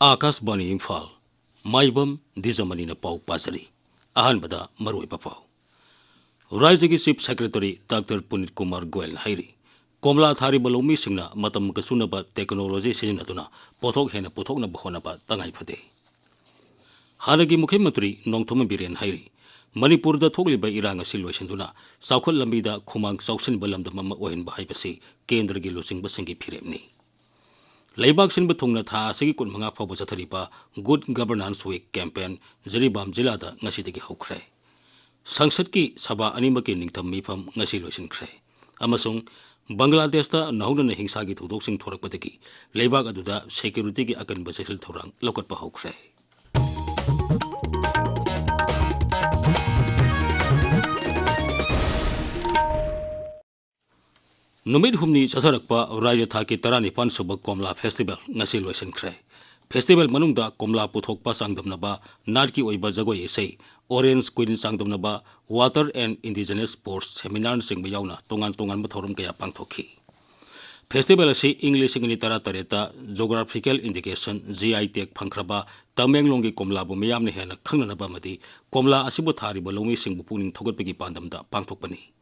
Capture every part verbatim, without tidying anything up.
ꯑꯥꯀꯥꯁꯕꯥꯅꯤ ꯏꯝꯐꯥꯜ, ꯃꯥꯏꯕꯝ ꯗꯤꯖꯃꯅꯤꯅ ꯄꯥꯎ ꯄꯥꯖꯔꯤ꯫ ꯑꯍꯥꯟꯕꯗ ꯃꯔꯨꯑꯣꯏꯕ ꯄꯥꯎ꯫ ꯔꯥꯖ꯭ꯌꯒꯤ Chief Secretary Doctor ꯄꯨꯅꯤꯠ ꯀꯨꯃꯥꯔ ꯒꯣꯌꯜꯅ ꯍꯥꯏꯔꯤ, ꯀꯣꯝꯂꯥ ꯊꯥꯔꯤꯕ ꯂꯧꯃꯤꯁꯤꯡꯅ ꯃꯇꯝꯒ ꯆꯨꯅꯕ technology ꯁꯤꯖꯤꯟꯅꯗꯨꯅ ꯄꯣꯠꯊꯣꯛ ꯍꯦꯟꯅ ꯄꯨꯊꯣꯛꯅꯕ ꯍꯣꯠꯅꯕ ꯇꯉꯥꯏ ꯐꯗꯦ꯫ ꯍꯥꯟꯅꯒꯤ ꯃꯨꯈ꯭ꯌ ꯃꯟꯇ꯭ꯔꯤ ꯅꯣꯡꯊꯣꯝꯕꯝ ꯕꯤꯔꯦꯟ ꯍꯥꯏꯔꯤ, ꯃꯅꯤꯄꯨꯔꯗ ꯊꯣꯛꯂꯤꯕ ꯏꯔꯥꯡ ꯑꯁꯤ ꯂꯣꯏꯁꯤꯟꯗꯨꯅ ꯆꯥꯎꯈꯠ ꯂꯝꯕꯤꯗ ꯈꯨꯃꯥꯡ ꯆꯥꯎꯁꯤꯟꯕ ꯂꯝꯗꯝ ꯑꯃ ꯑꯣꯏꯍꯟꯕ ꯍꯥꯏꯕꯁꯤ ꯀꯦꯟꯗ꯭ꯔꯒꯤ ꯂꯨꯆꯤꯡꯕꯁꯤꯡꯒꯤ ꯐꯤꯔꯦꯞꯅꯤ꯫ ꯂꯩꯕꯥꯛ ꯁꯤꯟꯕ ꯊꯨꯡꯅ ꯊꯥ ꯑꯁꯤꯒꯤ ꯀꯨꯟꯃꯉꯥ ꯐꯥꯎꯕ ꯆꯠꯊꯔꯤꯕ Good Governance Week campaign Jiribam ꯖꯤꯂꯥꯗ ꯉꯁꯤꯗꯒꯤ ꯍꯧꯈ꯭ꯔꯦ꯫ ꯁꯪꯁꯠꯀꯤ ꯁꯚꯥ ꯑꯅꯤꯃꯛꯀꯤ ꯅꯤꯡꯊꯝ ꯃꯤꯐꯝ ꯉꯁꯤ ꯂꯣꯏꯁꯤꯟꯈ꯭ꯔꯦ ꯑꯃꯁꯨꯡ ꯕꯪꯒ꯭ꯂꯥꯗꯦꯁꯇ ꯅꯧꯍꯧꯅꯅ ꯍꯤꯡꯁꯥꯒꯤ ꯊꯧꯗꯣꯛꯁꯤꯡ ꯊꯣꯔꯛꯄꯗꯒꯤ ꯂꯩꯕꯥꯛ ꯑꯗꯨꯗ securityꯒꯤ ꯑꯀꯟꯕ ꯆꯦꯛꯁꯤꯜ ꯊꯧꯔꯥꯡ ꯂꯧꯈꯠꯄ ꯍꯧꯈ꯭ꯔꯦ꯫ ꯅꯨꯃꯤꯠ ꯍꯨꯝꯅꯤ ꯆꯠꯊꯔꯛꯄ ꯔꯥꯖ꯭ꯌ ꯊꯥꯛꯀꯤ ꯇꯔꯥꯅꯤꯄꯥꯟ ꯁꯨꯕ ꯀꯣꯝꯂꯥ festival ꯉꯁꯤ ꯂꯣꯏꯁꯤꯟꯈ꯭ꯔꯦ꯫ Festival ꯃꯅꯨꯡꯗ ꯀꯣꯝꯂꯥ ꯄꯨꯊꯣꯛꯄ ꯆꯥꯡꯗꯝꯅꯕ, ꯅꯥꯠꯀꯤ ꯑꯣꯏꯕ ꯖꯒꯣꯏ ꯏꯁꯩ, Orange Queen ꯆꯥꯡꯗꯝꯅꯕ, Water and Indigenous Sports Seminarꯅꯆꯤꯡꯕ ꯌꯥꯎꯅ ꯇꯣꯉꯥꯟ ꯇꯣꯉꯥꯟꯕ ꯊꯧꯔꯝ ꯀꯌꯥ ꯄꯥꯡꯊꯣꯛꯈꯤ꯫ Festival ꯑꯁꯤ ꯏꯪ ꯂꯤꯁꯤꯡ ꯑꯅꯤ ꯇꯔꯥꯇꯔꯦꯠꯇ Geographical Indication, G I tag ꯐꯪꯈ꯭ꯔꯕ ꯇꯃꯦꯡꯂꯣꯡꯒꯤ ꯀꯣꯝꯂꯥꯕꯨ ꯃꯤꯌꯥꯝꯅ ꯍꯦꯟꯅ ꯈꯪꯅꯅꯕ ꯑꯃꯗꯤ ꯀꯣꯝꯂꯥ ꯑꯁꯤꯕꯨ ꯊꯥꯔꯤꯕ ꯂꯧꯃꯤꯁꯤꯡꯕꯨ ꯄꯨꯛꯅꯤꯡ ꯊꯧꯒꯠꯄꯒꯤ ꯄꯥꯟꯗꯝꯗ ꯄꯥꯡꯊꯣꯛꯄꯅꯤ꯫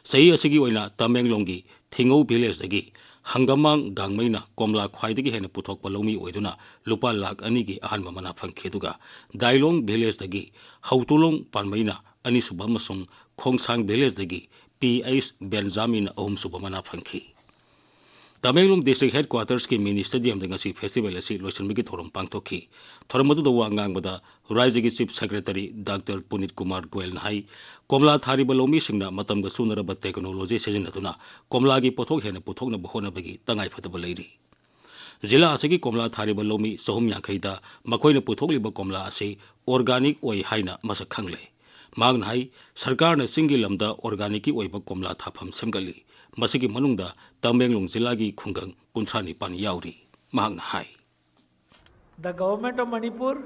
ꯆꯍꯤ ꯑꯁꯤꯒꯤ ꯑꯣꯏꯅ ꯇꯃꯦꯡꯂꯣꯡꯒꯤ ꯊꯤꯡꯉꯧ villageꯗꯒꯤ ꯍꯪꯒꯃꯥꯡ ꯒꯥꯡꯃꯩꯅ ꯀꯣꯝꯂꯥ ꯈ꯭ꯋꯥꯏꯗꯒꯤ ꯍꯦꯟꯅ ꯄꯨꯊꯣꯛꯄ ꯂꯧꯃꯤ ꯑꯣꯏꯗꯨꯅ ꯂꯨꯄꯥ ꯂꯥꯈ ꯑꯅꯤꯒꯤ ꯑꯍꯥꯟꯕ ꯃꯅꯥ ꯐꯪꯈꯤ, ꯑꯗꯨꯒ ꯗꯥꯏꯂꯣꯡ villageꯗꯒꯤ ꯍꯧꯇꯨꯂꯣꯡ ꯄꯥꯟꯃꯩꯅ ꯑꯅꯤꯁꯨꯕ ꯑꯃꯁꯨꯡ ꯈꯣꯡꯁꯥꯡ villageꯗꯒꯤ P H ꯕꯦꯟꯖꯥꯃꯤꯟꯅ ꯑꯍꯨꯝꯁꯨꯕ ꯃꯅꯥ ꯐꯪꯈꯤ꯫ ꯇꯃꯦꯡꯂꯣꯡ District Headquartersꯀꯤ mini stadiumꯗ ꯉꯁꯤ festival ꯑꯁꯤ ꯂꯣꯏꯁꯤꯟꯕꯒꯤ ꯊꯧꯔꯝ ꯄꯥꯡꯊꯣꯛꯈꯤ꯫ ꯊꯧꯔꯝ ꯑꯗꯨꯗ ꯋꯥ ꯉꯥꯡꯕꯗ ꯔꯥꯖ꯭ꯌꯒꯤ Chief Secretary Doctor ꯄꯨꯅꯤꯠ ꯀꯨꯃꯥꯔ ꯒꯣꯌꯜꯅ ꯍꯥꯏ, ꯀꯣꯝꯂꯥ ꯊꯥꯔꯤꯕ ꯂꯧꯃꯤꯁꯤꯡꯅ ꯃꯇꯝꯒ ꯆꯨꯅꯔꯕ technology ꯁꯤꯖꯤꯟꯅꯗꯨꯅ ꯀꯣꯝꯂꯥꯒꯤ ꯄꯣꯠꯊꯣꯛ ꯍꯦꯟꯅ ꯄꯨꯊꯣꯛꯅꯕ ꯍꯣꯠꯅꯕꯒꯤ ꯇꯉꯥꯏꯐꯗꯕ ꯂꯩꯔꯤ꯫ ꯖꯤꯂꯥ ꯑꯁꯤꯒꯤ ꯀꯣꯝꯂꯥ ꯊꯥꯔꯤꯕ ꯂꯧꯃꯤ ꯆꯍꯨꯝ ꯌꯥꯡꯈꯩꯗ ꯃꯈꯣꯏꯅ ꯄꯨꯊꯣꯛꯂꯤꯕ ꯀꯣꯝꯂꯥ ꯑꯁꯤ organic ꯑꯣꯏ ꯍꯥꯏꯅ ꯃꯁꯛ ꯈꯪꯂꯦ꯫ ꯃꯍꯥꯛꯅ ꯍꯥꯏ, ꯁꯔꯀꯥꯔꯅ ꯆꯤꯡꯒꯤ ꯂꯝꯗ organicꯀꯤ ꯑꯣꯏꯕ ꯀꯣꯝꯂꯥ ꯊꯥꯐꯝ ꯁꯦꯝꯒꯠꯂꯤ꯫ ꯃꯁꯤꯒꯤ ꯃꯅꯨꯡꯗ ꯇꯃꯦꯡꯂꯣꯡ ꯖꯤꯂꯥꯒꯤ ꯈꯨꯡꯒꯪ ꯀꯨꯟꯊ꯭ꯔꯥ ꯅꯤꯄꯥꯟ ꯌꯥꯎꯔꯤ꯫ ꯃꯍꯥꯛꯅ ꯍꯥꯏ, The Government of Manipur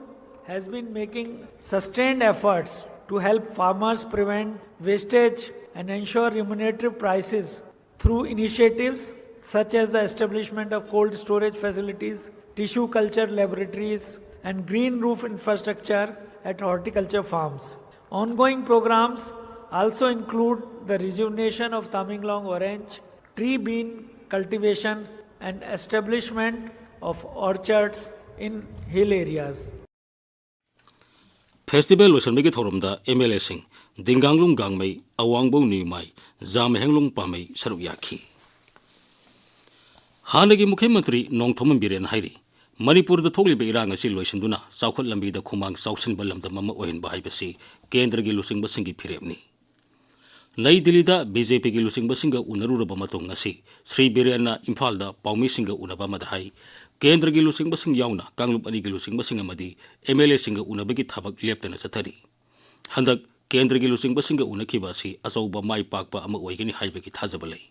has been making sustained efforts to help farmers prevent wastage and ensure remunerative prices through initiatives such as the establishment of cold storage facilities, tissue culture laboratories, and green roof infrastructure at horticulture farms. Ongoing programs also include the rejuvenation of Tamenglong orange, tree bean cultivation, and establishment of orchards in hill areas. Festival ꯂꯣꯏꯁꯤꯟꯕꯒꯤ ꯊꯧꯔꯝꯗ M L ꯑꯦꯁꯤꯡ ꯗꯤꯡꯒꯥꯡꯂꯨꯡ ꯒꯥꯡꯃꯩ, ꯑꯋꯥꯡꯕꯧ ꯅ꯭ꯌꯨꯃꯥꯏ, jam ꯍꯦꯡꯂꯨꯡ ꯄꯥꯃꯩ ꯁꯔꯨꯛ ꯌꯥꯈꯤ꯫ ꯍꯥꯟꯅꯒꯤ ꯃꯨꯈ꯭ꯌ ꯃꯟꯇ꯭ꯔꯤ ꯅꯣꯡꯊꯣꯝꯕꯝ ꯕꯤꯔꯦꯟ ꯍꯥꯏꯔꯤ, ꯃꯅꯤꯄꯨꯔꯗ ꯊꯣꯛꯂꯤꯕ ꯏꯔꯥꯡ ꯑꯁꯤ ꯂꯣꯏꯁꯤꯟꯗꯨꯅ ꯆꯥꯎꯈꯠ ꯂꯝꯕꯤꯗ ꯈꯨꯃꯥꯡ ꯆꯥꯎꯁꯤꯟꯕ ꯂꯝꯗꯝ ꯑꯃ ꯑꯣꯏꯍꯟꯕ ꯍꯥꯏꯕꯁꯤ ꯀꯦꯟꯗ꯭ꯔꯒꯤ ꯂꯨꯆꯤꯡꯕꯁꯤꯡꯒꯤ ꯐꯤꯔꯦꯞꯅꯤ꯫ ꯅꯩ ꯗꯤꯜꯂꯤꯗ ꯕꯤ ꯖꯦ ꯄꯤꯒꯤ ꯂꯨꯆꯤꯡꯕꯁꯤꯡꯒ ꯎꯅꯔꯨꯔꯕ ꯃꯇꯨꯡ ꯉꯁꯤ ꯁ꯭ꯔꯤ ꯕꯤꯔꯦꯟꯅ ꯏꯝꯐꯥꯜꯗ ꯄꯥꯎꯃꯤꯁꯤꯡꯒ ꯎꯅꯕ ꯑꯃꯗ ꯍꯥꯏ, ꯀꯦꯟꯗ꯭ꯔꯒꯤ ꯂꯨꯆꯤꯡꯕꯁꯤꯡ ꯌꯥꯎꯅ ꯀꯥꯡꯂꯨꯞ ꯑꯅꯤꯒꯤ ꯂꯨꯆꯤꯡꯕꯁꯤꯡ ꯑꯃꯗꯤ ꯑꯦꯝ ꯑꯦꯜ ꯑꯦꯁꯤꯡꯒ ꯎꯅꯕꯒꯤ ꯊꯕꯛ ꯂꯦꯞꯇꯅ ꯆꯠꯊꯔꯤ꯫ ꯍꯟꯗꯛ ꯀꯦꯟꯗ꯭ꯔꯒꯤ ꯂꯨꯆꯤꯡꯕꯁꯤꯡꯒ ꯎꯅꯈꯤꯕ ꯑꯁꯤ ꯑꯆꯧꯕ ꯃꯥꯏ ꯄꯥꯛꯄ ꯑꯃ ꯑꯣꯏꯒꯅꯤ ꯍꯥꯏꯕꯒꯤ ꯊꯥꯖꯕ ꯂꯩ꯫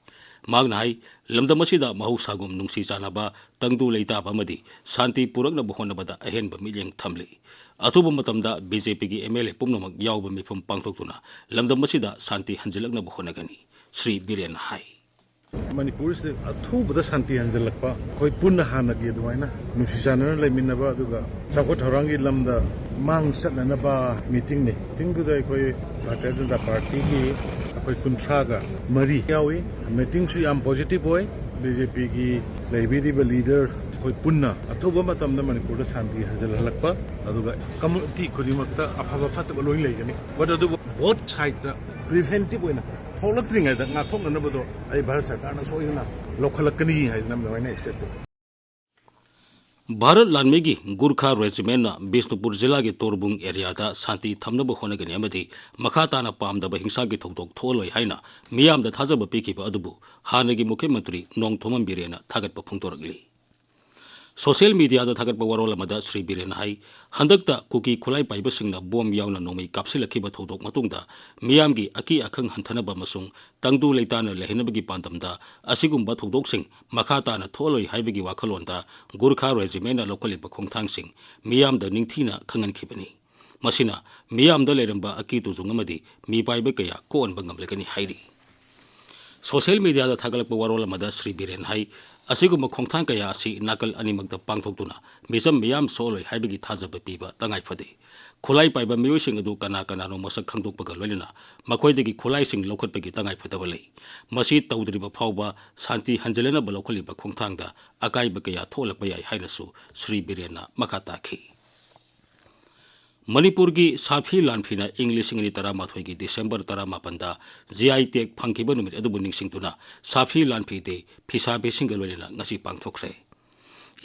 ꯃꯍꯥꯛꯅ ꯍꯥꯏ, ꯂꯝꯗꯝ ꯑꯁꯤꯗ ꯃꯍꯧꯁꯥꯒꯨꯝ ꯅꯨꯡꯁꯤ ꯆꯥꯟꯅꯕ, ꯇꯪꯗꯨ ꯂꯩꯇꯥꯕ ꯑꯃꯗꯤ ꯁꯥꯟꯇꯤ ꯄꯨꯔꯛꯅꯕ ꯍꯣꯠꯅꯕꯗ ꯑꯍꯦꯟꯕ ꯃꯤꯠꯌꯦꯡ ꯊꯝꯂꯤ꯫ ꯑꯊꯨꯕ ꯃꯇꯝꯗ ꯕꯤ ꯖꯦ ꯄꯤꯒꯤ ꯑꯦꯝ ꯑꯦꯜ ꯑꯦ ꯄꯨꯝꯅꯃꯛ ꯌꯥꯎꯕ ꯃꯤꯐꯝ ꯄꯥꯡꯊꯣꯛꯇꯨꯅ ꯂꯝꯗꯝ ꯑꯁꯤꯗ ꯁꯥꯟꯇꯤ ꯍꯟꯖꯤꯜꯂꯛꯅꯕ ꯍꯣꯠꯅꯒꯅꯤ, ꯁ꯭ꯔꯤ ꯕꯤꯔꯦꯟꯅ ꯍꯥꯏ꯫ ꯃꯅꯤꯄꯨꯔꯁꯤꯗ ꯑꯊꯨꯕꯗ ꯁꯥꯟꯇꯤ ꯍꯟꯖꯤꯜꯂꯛꯄ, ꯑꯩꯈꯣꯏ ꯄꯨꯟꯅ ꯍꯥꯟꯅꯒꯤ ꯑꯗꯨꯃꯥꯏꯅ ꯅꯨꯡꯁꯤ ꯆꯥꯟꯅꯅ ꯂꯩꯃꯤꯟꯅꯕ, ꯑꯗꯨꯒ ꯆꯥꯎꯈꯠ ꯊꯧꯔꯥꯡꯒꯤ ꯂꯝꯗ ꯃꯥꯡ ꯆꯠꯅꯅꯕ ꯃꯤꯇꯤꯡꯅꯤ꯫ ꯃꯤꯇꯤꯡꯗꯨꯗ ꯑꯩꯈꯣꯏ ꯚꯥꯔꯇꯤꯌ ꯖꯅꯇꯥ ꯄꯥꯔꯇꯤꯒꯤ ꯑꯩꯈꯣꯏ ꯀꯨꯟꯊ꯭ꯔꯥꯒ ꯃꯔꯤ ꯌꯥꯎꯏ꯫ ꯃꯤꯇꯤꯡꯁꯨ ꯌꯥꯝ ꯄꯣꯖꯤꯇꯤꯚ ꯑꯣꯏ꯫ ꯕꯤ ꯖꯦ ꯄꯤꯒꯤ ꯂꯩꯕꯤꯔꯤꯕ ꯂꯤꯗꯔ ꯑꯩꯈꯣꯏ ꯄꯨꯟꯅ ꯑꯊꯨꯕ ꯃꯇꯝꯗ ꯃꯅꯤꯄꯨꯔꯗ ꯁꯥꯟꯇꯤ ꯍꯟꯖꯤꯜꯍꯜꯂꯛꯄ, ꯑꯗꯨꯒ ꯀꯝꯃꯨꯅꯤꯇꯤ ꯈꯨꯗꯤꯡꯃꯛꯇ ꯑꯐꯕ ꯐꯠꯇꯕ ꯂꯣꯏ ꯂꯩꯒꯅꯤ꯫ But ꯑꯗꯨꯕꯨ ꯕꯣꯠ ꯁꯥꯏꯗꯇ ꯄ꯭ꯔꯤꯚꯦꯟꯇꯤꯚ ꯑꯣꯏꯅ ꯊꯣꯛꯂꯛꯇ꯭ꯔꯤꯉꯩꯗ ꯉꯥꯛꯊꯣꯛꯅꯅꯕꯗꯣ ꯑꯩ ꯚꯥꯔꯠ ꯁꯔꯀꯥꯔꯅ ꯁꯣꯏꯗꯅ ꯂꯧꯈꯠꯂꯛꯀꯅꯤ ꯍꯥꯏꯗꯅ ꯑꯗꯨꯃꯥꯏꯅ ꯑꯦꯛꯁꯄꯦꯛ ꯇꯧꯏ꯫ ꯚꯥꯔꯠ ꯂꯥꯟꯃꯤꯒꯤ ꯒꯨꯔꯈꯥ ꯔꯦꯖꯤꯃꯦꯟꯅ ꯕꯤꯁꯅꯨꯄꯨꯔ ꯖꯤꯂꯥꯒꯤ ꯇꯣꯔꯕꯨꯡ ꯑꯦꯔꯤꯌꯥꯗ ꯁꯥꯟꯇꯤ ꯊꯝꯅꯕ ꯍꯣꯠꯅꯒꯅꯤ ꯑꯃꯗꯤ ꯃꯈꯥ ꯇꯥꯅ ꯄꯥꯝꯗꯕ ꯍꯤꯡꯁꯥꯒꯤ ꯊꯧꯗꯣꯛ ꯊꯣꯛꯍꯜꯂꯣꯏ ꯍꯥꯏꯅ ꯃꯤꯌꯥꯝꯗ ꯊꯥꯖꯕ ꯄꯤꯈꯤꯕ ꯑꯗꯨꯕꯨ ꯍꯥꯟꯅꯒꯤ ꯃꯨꯈ꯭ꯌ ꯃꯟꯇ꯭ꯔꯤ ꯅꯣꯡꯊꯣꯝꯕꯝ ꯕꯤꯔꯦꯟꯅ ꯊꯥꯒꯠꯄ ꯐꯣꯡꯗꯣꯔꯛꯂꯤ꯫ ꯁꯣꯁꯤꯌꯦꯜ ꯃꯤꯗꯤꯌꯥꯗ ꯊꯥꯒꯠꯄ ꯋꯥꯔꯣꯜ ꯑꯃꯗ ꯁ꯭ꯔꯤ ꯕꯤꯔꯦꯟꯅ ꯍꯥꯏ, ꯍꯟꯗꯛꯇ ꯀꯨꯀꯤ ꯈꯨꯠꯂꯥꯏ ꯄꯥꯏꯕꯁꯤꯡꯅ ꯕꯣꯝ ꯌꯥꯎꯅ ꯅꯣꯡꯃꯩ ꯀꯥꯞꯁꯤꯜꯂꯛꯈꯤꯕ ꯊꯧꯗꯣꯛ ꯃꯇꯨꯡꯗ ꯃꯤꯌꯥꯝꯒꯤ ꯑꯀꯤ ꯑꯈꯪ ꯍꯟꯊꯅꯕ ꯑꯃꯁꯨꯡ ꯇꯪꯗꯨ ꯂꯩꯇꯥꯅ ꯂꯩꯍꯟꯅꯕꯒꯤ ꯄꯥꯟꯗꯝꯗ ꯑꯁꯤꯒꯨꯝꯕ ꯊꯧꯗꯣꯛꯁꯤꯡ ꯃꯈꯥ ꯇꯥꯅ ꯊꯣꯛꯍꯜꯂꯣꯏ ꯍꯥꯏꯕꯒꯤ ꯋꯥꯈꯜꯂꯣꯟꯗ ꯒꯨꯔꯈꯥ ꯔꯦꯖꯤꯃꯦꯟꯅ ꯂꯧꯈꯠꯂꯤꯕ ꯈꯣꯡꯊꯥꯡꯁꯤꯡ ꯃꯤꯌꯥꯝꯗ ꯅꯤꯡꯊꯤꯅ ꯈꯪꯍꯟꯈꯤꯕꯅꯤ꯫ ꯃꯁꯤꯅ ꯃꯤꯌꯥꯝꯗ ꯂꯩꯔꯝꯕ ꯑꯀꯤ ꯇꯨꯖꯨꯡ ꯑꯃꯗꯤ ꯃꯤꯄꯥꯏꯕ ꯀꯌꯥ ꯀꯣꯛꯍꯟꯕ ꯉꯝꯂꯒꯅꯤ ꯍꯥꯏꯔꯤ꯫ ꯁꯣꯁꯤꯌꯦꯜ ꯃꯤꯗꯤꯌꯥꯗ ꯊꯥꯒꯠꯂꯛꯄ ꯋꯥꯔꯣꯜ ꯑꯃꯗ ꯁ꯭ꯔꯤ ꯕꯤꯔꯦꯟ ꯍꯥꯏ, ꯑꯁꯤꯒꯨꯝꯕ ꯈꯣꯡꯊꯥꯡ ꯀꯌꯥ ꯑꯁꯤ ꯅꯥꯀꯜ ꯑꯅꯤꯃꯛꯇ ꯄꯥꯡꯊꯣꯛꯇꯨꯅ ꯃꯤꯆꯝ ꯃꯤꯌꯥꯝ ꯁꯣꯛꯂꯣꯏ ꯍꯥꯏꯕꯒꯤ ꯊꯥꯖꯕ ꯄꯤꯕ ꯇꯉꯥꯏ ꯐꯗꯦ꯫ ꯈꯨꯠꯂꯥꯏ ꯄꯥꯏꯕ ꯃꯤꯑꯣꯏꯁꯤꯡ ꯑꯗꯨ ꯀꯅꯥ ꯀꯅꯥꯅꯣ ꯃꯁꯛ ꯈꯪꯗꯣꯛꯄꯒ ꯂꯣꯏꯅꯅ ꯃꯈꯣꯏꯗꯒꯤ ꯈꯨꯠꯂꯥꯏꯁꯤꯡ ꯂꯧꯈꯠꯄꯒꯤ ꯇꯉꯥꯏ ꯐꯗꯕ ꯂꯩ꯫ ꯃꯁꯤ ꯇꯧꯗ꯭ꯔꯤꯕ ꯐꯥꯎꯕ ꯁꯥꯟꯇꯤ ꯍꯟꯖꯤꯜꯂꯅꯕ ꯂꯧꯈꯠꯂꯤꯕ ꯈꯣꯡꯊꯥꯡꯗ ꯑꯀꯥꯏꯕ ꯀꯌꯥ ꯊꯣꯛꯂꯛꯄ ꯌꯥꯏ ꯍꯥꯏꯅꯁꯨ ꯁ꯭ꯔꯤ ꯕꯤꯔꯦꯟꯅ ꯃꯈꯥ ꯇꯥꯈꯤ꯫ ꯃꯅꯤꯄꯨꯔꯒꯤ ꯁꯥꯐꯤ ꯂꯥꯟꯐꯤꯅ ꯏꯪ ꯂꯤꯁꯤꯡ ꯑꯅꯤ ꯇꯔꯥꯃꯥꯊꯣꯏꯒꯤ ꯗꯤꯁꯦꯝꯕꯔ ꯇꯔꯥꯃꯥꯄꯟꯗ ꯖꯤ ꯑꯥꯏ ꯇꯦꯒ ꯐꯪꯈꯤꯕ ꯅꯨꯃꯤꯠ ꯑꯗꯨꯕꯨ ꯅꯤꯡꯁꯤꯡꯗꯨꯅ ꯁꯥꯐꯤ ꯂꯥꯟꯐꯤ ꯗꯦ ꯐꯤꯁꯥꯕꯤꯁꯤꯡꯒ ꯂꯣꯏꯅꯅ ꯉꯁꯤ ꯄꯥꯡꯊꯣꯛꯈ꯭ꯔꯦ꯫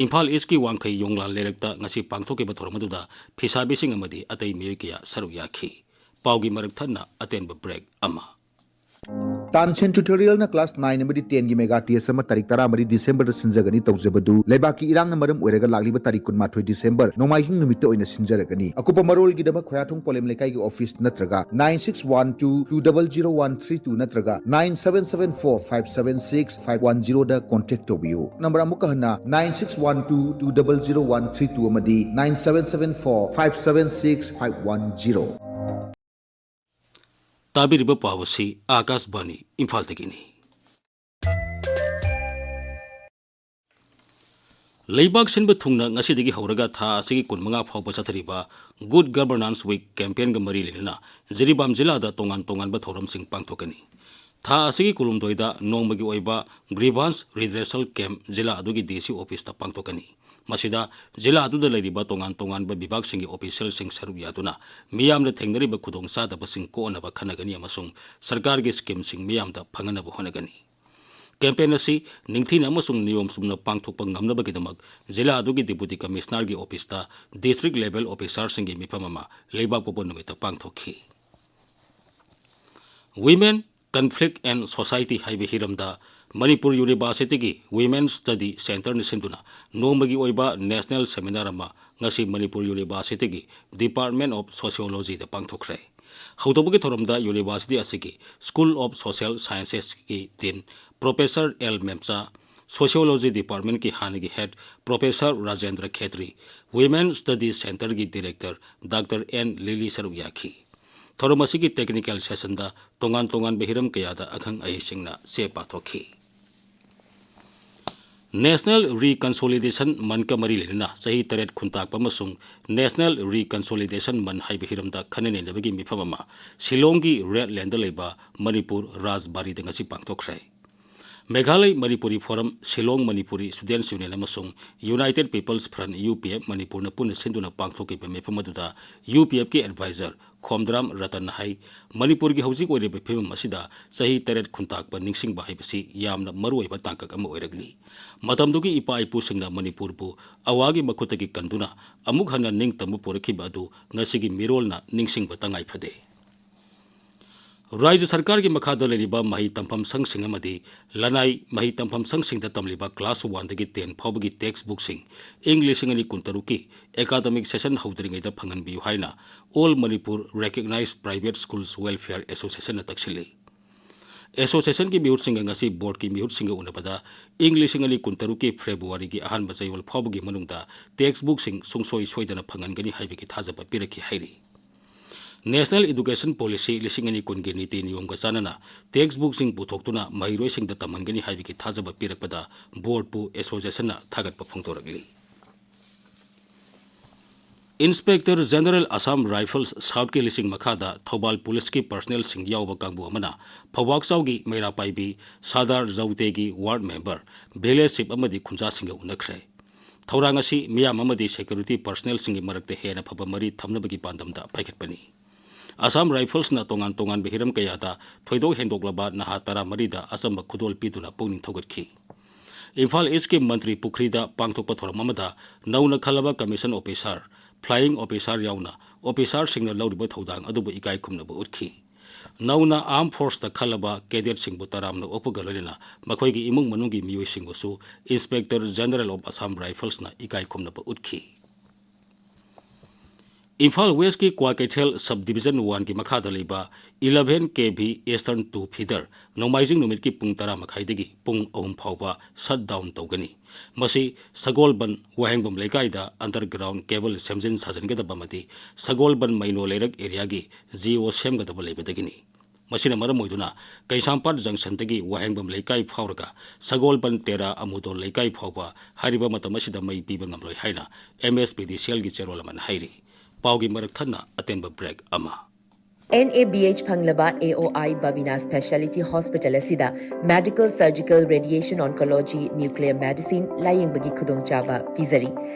ꯏꯝꯐꯥꯜ ꯏꯁꯀꯤ ꯋꯥꯡꯈꯩ ꯌꯣꯡꯂꯥꯟ ꯂꯩꯔꯛꯇ ꯉꯁꯤ ꯄꯥꯡꯊꯣꯛꯈꯤꯕ ꯊꯧꯔꯝ ꯑꯗꯨꯗ ꯐꯤꯁꯥꯕꯤꯁꯤꯡ ꯑꯃꯗꯤ ꯑꯇꯩ ꯃꯤꯑꯣꯏ ꯀꯌꯥ ꯁꯔꯨꯛ ꯌꯥꯈꯤ꯫ ꯄꯥꯎꯒꯤ ꯃꯔꯛ ꯊꯠꯅ ꯑꯇꯦꯟꯕ ꯕ꯭ꯔꯦꯛ ꯑꯃ꯫ ꯇꯥꯟꯁꯦꯟ ꯇ꯭ꯌꯨꯇꯣꯔꯤꯌꯦꯜꯅ ꯀ꯭ꯂꯥꯁ ꯅꯥꯏꯟ ꯑꯃꯗꯤ ꯇꯦꯟꯒꯤ ꯃꯦꯒꯥ ꯇꯦꯁ ꯑꯃ ꯇꯥꯔꯤꯛ ꯇꯔꯥꯃꯔꯤ ꯗꯤꯁꯦꯝꯕꯔꯗ ꯁꯤꯟꯖꯒꯅꯤ꯫ ꯇꯧꯖꯕꯗꯨ ꯂꯩꯕꯥꯛꯀꯤ ꯏꯔꯥꯡꯅ ꯃꯔꯝ ꯑꯣꯏꯔꯒ ꯂꯥꯛꯂꯤꯕ ꯇꯥꯔꯤꯛ ꯀꯨꯟꯃꯥꯊꯣꯏ ꯗꯤꯁꯦꯝꯕꯔ ꯅꯣꯡꯃꯥꯏꯖꯤꯡ ꯅꯨꯃꯤꯠꯇ ꯑꯣꯏꯅ ꯁꯤꯟꯖꯔꯒꯅꯤ꯫ ꯑꯀꯨꯞꯄ ꯃꯔꯣꯜꯒꯤꯗꯃꯛ ꯈꯣꯌꯥꯊꯣꯡ ꯄꯣꯂꯦꯝ ꯂꯩꯀꯥꯏꯒꯤ ꯑꯣꯐꯤꯁ ꯅꯠꯇ꯭ꯔꯒ nine six one two two double zero one three two ꯅꯠꯇ꯭ꯔꯒ nine seven seven four five seven six five one zeroꯗ ꯀꯣꯟꯇꯦꯛ ꯇꯧꯕꯤꯌꯨ꯫ ꯅꯝꯕꯔ ꯑꯃꯨꯛꯀ ꯍꯟꯅ nine six one two two double zero one three two ꯑꯃꯗꯤ nine seven seven four five seven six five one zero꯫ ꯇꯥꯕꯤꯔꯤꯕ ꯄꯥꯎ ꯑꯁꯤ ꯑꯥꯀꯥꯁꯕꯥꯅꯤ ꯏꯝꯐꯥꯜꯗꯒꯤꯅꯤ꯫ ꯂꯩꯕꯥꯛ ꯁꯤꯟꯕ ꯊꯨꯡꯅ ꯉꯁꯤꯗꯒꯤ ꯍꯧꯔꯒ ꯊꯥ ꯑꯁꯤꯒꯤ ꯀꯨꯟꯃꯉꯥ ꯐꯥꯎꯕ ꯆꯠꯊꯔꯤꯕ Good Governance Week campaignꯒ ꯃꯔꯤ ꯂꯩꯅꯅ ꯖꯤꯔꯤꯕꯥꯝ ꯖꯤꯂꯥꯗ ꯇꯣꯉꯥꯟ ꯇꯣꯉꯥꯟꯕ ꯊꯧꯔꯝꯁꯤꯡ ꯄꯥꯡꯊꯣꯛꯀꯅꯤ꯫ ꯊꯥ ꯑꯁꯤꯒꯤ ꯀꯨꯟꯍꯨꯝꯗꯣꯏꯗ ꯅꯣꯡꯃꯒꯤ ꯑꯣꯏꯕ Grievance Redressal Camp ꯖꯤꯂꯥ ꯑꯗꯨꯒꯤ ꯗꯤ ꯁꯤ ꯑꯣꯐꯤꯁꯇ ꯄꯥꯡꯊꯣꯛꯀꯅꯤ꯫ ꯃꯁꯤꯗ ꯖꯤꯂꯥ ꯑꯗꯨꯗ ꯂꯩꯔꯤꯕ ꯇꯣꯉꯥꯟ ꯇꯣꯉꯥꯟꯕ ꯕꯤꯚꯥꯒꯁꯤꯡꯒꯤ ꯑꯣꯐꯤꯁꯤꯌꯦꯜꯁꯤꯡ ꯁꯔꯨꯛ ꯌꯥꯗꯨꯅ ꯃꯤꯌꯥꯝꯅ ꯊꯦꯡꯅꯔꯤꯕ ꯈꯨꯗꯣꯡꯆꯥꯗꯕꯁꯤꯡ ꯀꯣꯛꯅꯕ ꯈꯟꯅꯒꯅꯤ ꯑꯃꯁꯨꯡ ꯁꯔꯀꯥꯔꯒꯤ ꯁ꯭ꯀꯤꯝꯁꯤꯡ ꯃꯤꯌꯥꯝꯗ ꯐꯪꯍꯟꯅꯕ ꯍꯣꯠꯅꯒꯅꯤ꯫ ꯀꯦꯝꯄꯦꯟ ꯑꯁꯤ ꯅꯤꯡꯊꯤꯅ ꯑꯃꯁꯨꯡ ꯅꯤꯌꯣꯝ ꯆꯨꯝꯅ ꯄꯥꯡꯊꯣꯛꯄ ꯉꯝꯅꯕꯒꯤꯗꯃꯛ ꯖꯤꯂꯥ ꯑꯗꯨꯒꯤ ꯗꯤꯄꯨꯇꯤ ꯀꯃꯤꯁꯅꯔꯒꯤ ꯑꯣꯐꯤꯁꯇ ꯗꯤꯁꯇ꯭ꯔꯤꯛ ꯂꯦꯚꯦꯜ ꯑꯣꯐꯤꯁꯥꯔꯁꯤꯡꯒꯤ ꯃꯤꯐꯝ ꯑꯃ ꯂꯩꯕꯥꯛꯄꯣꯛꯄ ꯅꯨꯃꯤꯠꯇ ꯄꯥꯡꯊꯣꯛꯈꯤ꯫ Women, Conflict and Society ꯍꯥꯏꯕ ꯍꯤꯔꯝꯗ ꯃꯅꯤꯄꯨꯔ ꯌꯨꯅꯤꯚꯔꯁꯤꯇꯤꯒꯤ Women Study Centreꯅ ꯁꯤꯟꯗꯨꯅ ꯅꯣꯡꯃꯒꯤ ꯑꯣꯏꯕ ꯅꯦꯁꯅꯦꯜ ꯁꯦꯃꯤꯅꯥꯔ ꯑꯃ ꯉꯁꯤ ꯃꯅꯤꯄꯨꯔ ꯌꯨꯅꯤꯚꯔꯁꯤꯇꯤꯒꯤ Department of Sociologyꯗ ꯄꯥꯡꯊꯣꯛꯈ꯭ꯔꯦ꯫ ꯍꯧꯗꯣꯛꯄꯒꯤ ꯊꯧꯔꯝꯗ ꯌꯨꯅꯤꯚꯔꯁꯤꯇꯤ ꯑꯁꯤꯒꯤ School of Social Sciencesꯀꯤ dean professor L Memcha, Sociology Departmentꯀꯤ ꯍꯥꯟꯅꯒꯤ head professor Rajendra Khetri, Women Study Centreꯒꯤ ꯗꯤꯔꯦꯛꯇꯔ ꯗꯥꯛꯇꯔ ꯑꯦꯟ ꯂꯤꯂꯤ ꯁꯔꯨꯛ ꯌꯥꯈꯤ꯫ ꯊꯧꯔꯝ ꯑꯁꯤꯒꯤ ꯇꯦꯛꯅꯤꯀꯦꯜ ꯁꯦꯁꯟꯗ ꯇꯣꯉꯥꯟ ꯇꯣꯉꯥꯟꯕ ꯍꯤꯔꯝ ꯀꯌꯥꯗ ꯑꯈꯪ ꯑꯍꯩꯁꯤꯡꯅ ꯆꯦ ꯄꯥꯊꯣꯛꯈꯤ꯫ National Reconciliation Monthꯀ ꯃꯔꯤ ꯂꯩꯅꯅ ꯆꯍꯤ ꯇꯔꯦꯠ ꯈꯨꯟꯇꯥꯛꯄ ꯑꯃꯁꯨꯡ National Reconciliation Month ꯍꯥꯏꯕ ꯍꯤꯔꯝꯗ ꯈꯟꯅ ꯅꯩꯅꯕꯒꯤ ꯃꯤꯐꯝ ꯑꯃ ꯁꯤꯂꯣꯡꯒꯤ ꯔꯦꯗ ꯂꯦꯟꯗ ꯂꯩꯕ ꯃꯅꯤꯄꯨꯔ ꯔꯥꯖꯕꯥꯔꯤꯗ ꯉꯁꯤ ꯄꯥꯡꯊꯣꯛꯈ꯭ꯔꯦ꯫ Meghalaya Manipuri forum, Shillong Manipuri students union ꯑꯃꯁꯨꯡ united peoples front, U P F, ꯃꯅꯤꯄꯨꯔꯅ ꯄꯨꯟꯅ ꯁꯤꯟꯗꯨꯅ ꯄꯥꯡꯊꯣꯛꯈꯤꯕ ꯃꯤꯐꯝ ꯑꯗꯨꯗ ꯌꯨ ꯄꯤ ꯑꯦꯐꯀꯤ ꯑꯦꯗꯚꯥꯏꯖꯔ ꯈꯣꯝꯗ꯭ꯔꯥꯝ ꯔꯇꯟꯅ ꯍꯥꯏ, ꯃꯅꯤꯄꯨꯔꯒꯤ ꯍꯧꯖꯤꯛ ꯑꯣꯏꯔꯤꯕ ꯐꯤꯕꯝ ꯑꯁꯤꯗ ꯆꯍꯤ ꯇꯔꯦꯠ ꯈꯨꯟꯇꯥꯛꯄ ꯅꯤꯡꯁꯤꯡꯕ ꯍꯥꯏꯕꯁꯤ ꯌꯥꯝꯅ ꯃꯔꯨꯑꯣꯏꯕ ꯇꯥꯡꯀꯛ ꯑꯃ ꯑꯣꯏꯔꯛꯂꯤ꯫ ꯃꯇꯝꯗꯨꯒꯤ ꯏꯄꯥ ꯏꯄꯨꯁꯤꯡꯅ ꯃꯅꯤꯄꯨꯔꯕꯨ ꯑꯋꯥꯒꯤ ꯃꯈꯨꯠꯇꯒꯤ ꯀꯟꯗꯨꯅ ꯑꯃꯨꯛ ꯍꯟꯅ ꯅꯤꯡꯇꯝꯕ ꯄꯨꯔꯛꯈꯤꯕ ꯑꯗꯨ ꯉꯁꯤꯒꯤ ꯃꯤꯔꯣꯜꯅ ꯅꯤꯡꯁꯤꯡꯕ ꯇꯉꯥꯏ ꯐꯗꯦ꯫ ꯔꯥꯖ꯭ꯌ ꯁꯔꯀꯥꯔꯒꯤ ꯃꯈꯥꯗ ꯂꯩꯔꯤꯕ ꯃꯍꯩ ꯇꯝꯐꯝ ꯁꯪꯁꯤꯡ ꯑꯃꯗꯤ ꯂꯅꯥꯏ ꯃꯍꯩ ꯇꯝꯐꯝ ꯁꯪꯁꯤꯡꯗ ꯇꯝꯂꯤꯕ class one ꯗꯒꯤ ten ꯐꯥꯎꯕꯒꯤ text bookꯁꯤꯡ ꯏꯪ ꯂꯤꯁꯤꯡ ꯑꯅꯤ ꯀꯨꯟꯇꯔꯨꯛꯀꯤ academic session ꯍꯧꯗ꯭ꯔꯤꯉꯩꯗ ꯐꯪꯍꯟꯕꯤꯌꯨ ꯍꯥꯏꯅ All Manipur Recognized Private Schools Welfare Associationꯅ ꯇꯛꯁꯤꯜꯂꯤ꯫ Associationꯒꯤ ꯃꯤꯍꯨꯠꯁꯤꯡꯒ ꯉꯁꯤ boardꯀꯤ ꯃꯤꯍꯨꯠꯁꯤꯡꯒ ꯎꯅꯕꯗ ꯏꯪ ꯂꯤꯁꯤꯡ ꯑꯅꯤ ꯀꯨꯟꯇꯔꯨꯛꯀꯤ Februaryꯒꯤ ꯑꯍꯥꯟꯕ ꯆꯌꯣꯜ ꯐꯥꯎꯕꯒꯤ ꯃꯅꯨꯡꯗ text bookꯁꯤꯡ ꯁꯨꯡꯁꯣꯏ ꯁꯣꯏꯗꯅ ꯐꯪꯍꯟꯒꯅꯤ ꯍꯥꯏꯕꯒꯤ ꯊꯥꯖꯕ ꯄꯤꯔꯛꯈꯤ ꯍꯥꯏꯔꯤ꯫ National Education Policy ꯂꯤꯁꯤꯡ ꯑꯅꯤ ꯀꯨꯟꯒꯤ ꯅꯤꯇꯤ ꯅꯤꯌꯣꯝꯒ ꯆꯥꯟꯅꯅ text bookꯁꯤꯡ ꯄꯨꯊꯣꯛꯇꯨꯅ ꯃꯍꯩꯔꯣꯏꯁꯤꯡꯗ ꯇꯝꯍꯟꯒꯅꯤ ꯍꯥꯏꯕꯒꯤ ꯊꯥꯖꯕ ꯄꯤꯔꯛꯄꯗ boardꯄꯨ associationꯅ ꯊꯥꯒꯠꯄ ꯐꯣꯡꯗꯣꯔꯛꯂꯤ꯫ Inspector General Assam Rifles Southꯀꯤ ꯂꯤꯁꯤꯡ ꯃꯈꯥꯗ ꯊꯧꯕꯥꯜ ꯄꯨꯂꯤꯁꯀꯤ personnelꯁꯤꯡ ꯌꯥꯎꯕ ꯀꯥꯡꯕꯨ ꯑꯃꯅ ꯐꯧꯕꯥꯛꯆꯥꯎꯒꯤ ꯃꯩꯔꯥ ꯄꯥꯏꯕꯤ ꯁꯥꯗꯥꯔ ꯖꯧꯇꯦꯒꯤ ward member, village chief ꯑꯃꯗꯤ ꯈꯨꯟꯖꯥꯁꯤꯡꯒ ꯎꯅꯈ꯭ꯔꯦ꯫ ꯊꯧꯔꯥꯡ ꯑꯁꯤ ꯃꯤꯌꯥꯝ ꯑꯃꯗꯤ security personnelꯁꯤꯡꯒꯤ ꯃꯔꯛꯇ ꯍꯦꯟꯅ ꯐꯕ ꯃꯔꯤ ꯊꯝꯅꯕꯒꯤ ꯄꯥꯟꯗꯝꯗ ꯄꯥꯏꯈꯠꯄꯅꯤ꯫ Assam Riflesꯅ ꯇꯣꯉꯥꯟ ꯇꯣꯉꯥꯟꯕ ꯍꯤꯔꯝ ꯀꯌꯥꯗ ꯊꯣꯏꯗꯣꯛ ꯍꯦꯟꯗꯣꯛꯂꯕ ꯅꯍꯥ ꯇꯔꯥꯃꯔꯤꯗ ꯑꯆꯝꯕ ꯈꯨꯗꯣꯜ ꯄꯤꯗꯨꯅ ꯄꯨꯛꯅꯤꯡ ꯊꯧꯒꯠꯈꯤ꯫ ꯏꯝꯐꯥꯜ Eastꯀꯤ ꯃꯟꯇ꯭ꯔꯤ ꯄꯨꯈ꯭ꯔꯤꯗ ꯄꯥꯡꯊꯣꯛꯄ ꯊꯧꯔꯝ ꯑꯃꯗ ꯅꯧꯅ ꯈꯜꯂꯕ commission officer, flying officer ꯌꯥꯎꯅ officerꯁꯤꯡꯅ ꯂꯧꯔꯤꯕ ꯊꯧꯗꯥꯡ ꯑꯗꯨꯕꯨ ꯏꯀꯥꯏ ꯈꯨꯝꯅꯕ ꯎꯠꯈꯤ꯫ ꯅꯧꯅ Armed Forceꯇ ꯈꯜꯂꯕ cadetꯁꯤꯡꯕꯨ ꯇꯔꯥꯝꯅ ꯑꯣꯛꯄꯒ ꯂꯣꯏꯅꯅ ꯃꯈꯣꯏꯒꯤ ꯏꯃꯨꯡ ꯃꯅꯨꯡꯒꯤ ꯃꯤꯑꯣꯏꯁꯤꯡꯕꯨꯁꯨ Inspector General of Assam Riflesꯅ ꯏꯀꯥꯏ ꯈꯨꯝꯅꯕ ꯎꯠꯈꯤ꯫ ꯏꯝꯐꯥꯜ Westꯀꯤ ꯀ꯭ꯋꯥꯀꯩꯊꯦꯜ Sub Division oneꯒꯤ ꯃꯈꯥꯗ ꯂꯩꯕ eleven K V Eastern two feeder ꯅꯣꯡꯃꯥꯏꯖꯤꯡ ꯅꯨꯃꯤꯠꯀꯤ ꯄꯨꯡ ꯇꯔꯥ ꯃꯈꯥꯏꯗꯒꯤ ꯄꯨꯡ ꯑꯍꯨꯝ ꯐꯥꯎꯕ shut down ꯇꯧꯒꯅꯤ꯫ ꯃꯁꯤ ꯁꯒꯣꯜꯕꯟ ꯋꯥꯍꯦꯡꯕꯝ ꯂꯩꯀꯥꯏꯗ underground cable ꯁꯦꯝꯖꯤꯟ ꯁꯥꯖꯤꯟꯒꯗꯕ ꯑꯃꯗꯤ ꯁꯒꯣꯜꯕꯟ ꯃꯩꯅꯣ ꯂꯩꯔꯛ areaꯒꯤ G O ꯁꯦꯝꯒꯗꯕ ꯂꯩꯕꯗꯒꯤꯅꯤ꯫ ꯃꯁꯤꯅ ꯃꯔꯝ ꯑꯣꯏꯗꯨꯅ ꯀꯩꯁꯥꯝꯄꯥꯠ ꯖꯪꯁꯟꯗꯒꯤ ꯋꯥꯍꯦꯡꯕꯝ ꯂꯩꯀꯥꯏ ꯐꯥꯎꯔꯒ ꯁꯒꯣꯜꯕꯟ ꯇꯦꯔꯥ ꯑꯃꯨꯗꯣꯜ ꯂꯩꯀꯥꯏ ꯐꯥꯎꯕ ꯍꯥꯏꯔꯤꯕ ꯃꯇꯝ ꯑꯁꯤꯗ ꯃꯩ ꯄꯤꯕ ꯉꯝꯂꯣꯏ ꯍꯥꯏꯅ ꯑꯦꯝ ꯑꯦꯁ ꯄꯤ ꯗꯤ ꯁꯤ ꯑꯦꯜꯒꯤ ꯆꯦꯔꯣꯜ ꯑꯃꯅ ꯍꯥꯏꯔꯤ꯫ ꯄꯥꯎꯒꯤ ꯃꯔꯛ ꯊꯠꯅ ꯑꯇꯦꯟꯕ ꯕ꯭ꯔꯦꯛ ꯑꯃ꯫ ꯑꯦꯟ ꯑꯦ ꯕꯤ ꯑꯩꯆ ꯐꯪꯂꯕ A O I Babina specialty hospital ꯑꯁꯤꯗ medical, surgical, radiation oncology, nuclear medicine ꯂꯥꯌꯦꯡꯕꯒꯤ ꯈꯨꯗꯣꯡꯆꯥꯕ ꯄꯤꯖꯔꯤ꯫